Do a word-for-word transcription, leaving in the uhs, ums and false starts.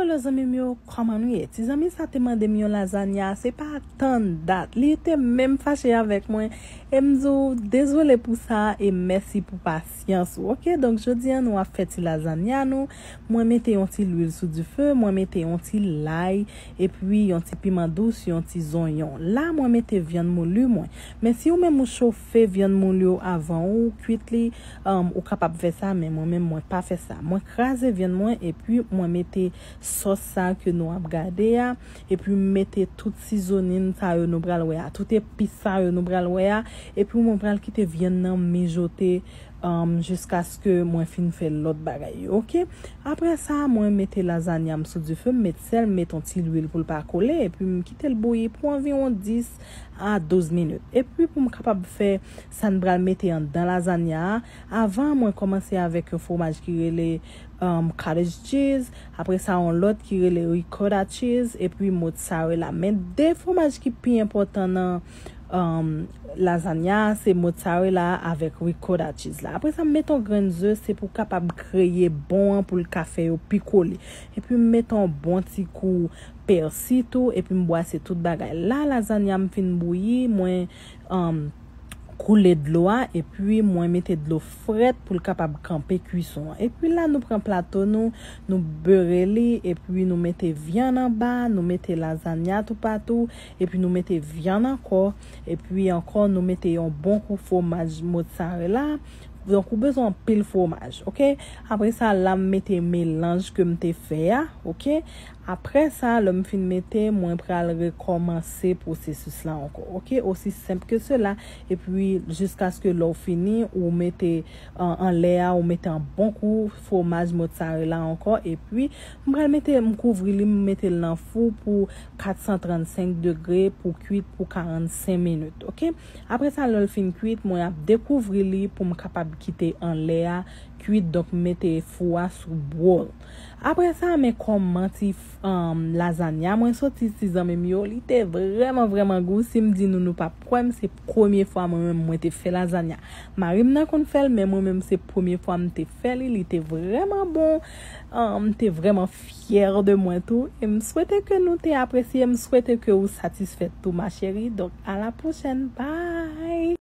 Alo zanmi m yo, kòman nou ye? Ti zanmi sa te mande m yon lazanya, se pa tann dat. Li te menm fache avèk mwen. E m di w dezole pou sa e mèsi pou pasyans ou. Oke, donk jodi a nou ap fè ti lazanya nou. Mwen mete yon ti lwil sou dife, mwen mete yon ti lay, epi yon ti piman dous, yon ti zonyon. La mwen mete vyann mouli mwen. Men si ou menm ou chofe vyann mouli ou avan ou kwit li, um, ou kapab fè sa, men mwen menm mwen pa fè sa. Mwen kraze vyann mwen epi mwen mete sòs sa ke nou ap gade a, epi m mete tout sizonin sa yo nou pral wè a, tout epis sa yo nou pral wè a, epi mwen pral kite vyann nan mijote, um, jiskaske mwen fin fè lòt bagay yo, oke? Apre sa, mwen mete lazanya m sou dife, m met sèl, m met yon ti lwil pou l pa kole, epi m kite l bouyi pou anviwon dis a douz minit. Epi pou m kapab fè sa n pral mete anndan lazanya a, avan mwen kòmanse avèk yon fwomaj ki rele, um, cottage cheese, apre sa yon lòt ki rele ricotta cheese, epi mozzarella. Men de fwomaj ki pi enpòtan nan, um, lazanya a, se mozzarella avèk ricotta cheese la. Apre sa, m met yon grenn ze, se pou kapab kreye bon an, pou l ka fè yo pi kole. Epi m met yon bon ti kou pèsi tou, epi m bwase tout bagay. La, lazanya m fin bouyi, mwen, um, koule dlo a, epi mwen mete dlo frèt pou l kapab kanpe kwison an. Epi la, nou pran plato nou, nou bere li, epi nou mete vyann anba, nou mete lazanya toupatou, epi nou mete vyann ankò, epi ankò nou mete yon bon kou fwomaj mozzarella. Donk, ou bezwen anpil fwomaj, oke? Apre sa, la, m mete melanj ke m te fè a, oke? Apre sa, lè m fin mete, mwen pral rekòmanse pwosesis la ankò, oke? Osi senp ke sela, epi jiskaske lè w fini, ou mete, an, anlè a, ou mete an bon kou fwomaj mozzarella ankò, epi m pral mete, m kouvri li, m mete l nan fou pou kat san trannsenk degre pou kwit pou karannsenk minit, oke? Apre sa, lè l fin kwit, mwen ap dekouvri li pou m kapab kite anlè a kwit, donk m mete fou a sou bwòl. Apre sa, men kòman ti, um, lazanya mwen soti, ti zanmi m yo, li te vrèman, vrèman gou. Si m di nou, nou p ap kwè m, se premye fwa mwen menm mwen te fè lazanya. Mari m nan konn fè l, men mwen menm se premye fwa m te fè li, li te vrèman bon. Um, m te vrèman fyè de mwen tou. E m swete ke nou te apresye, m swete ke ou satisfè tou, ma chérie. Donk, à la prochaine. Bye!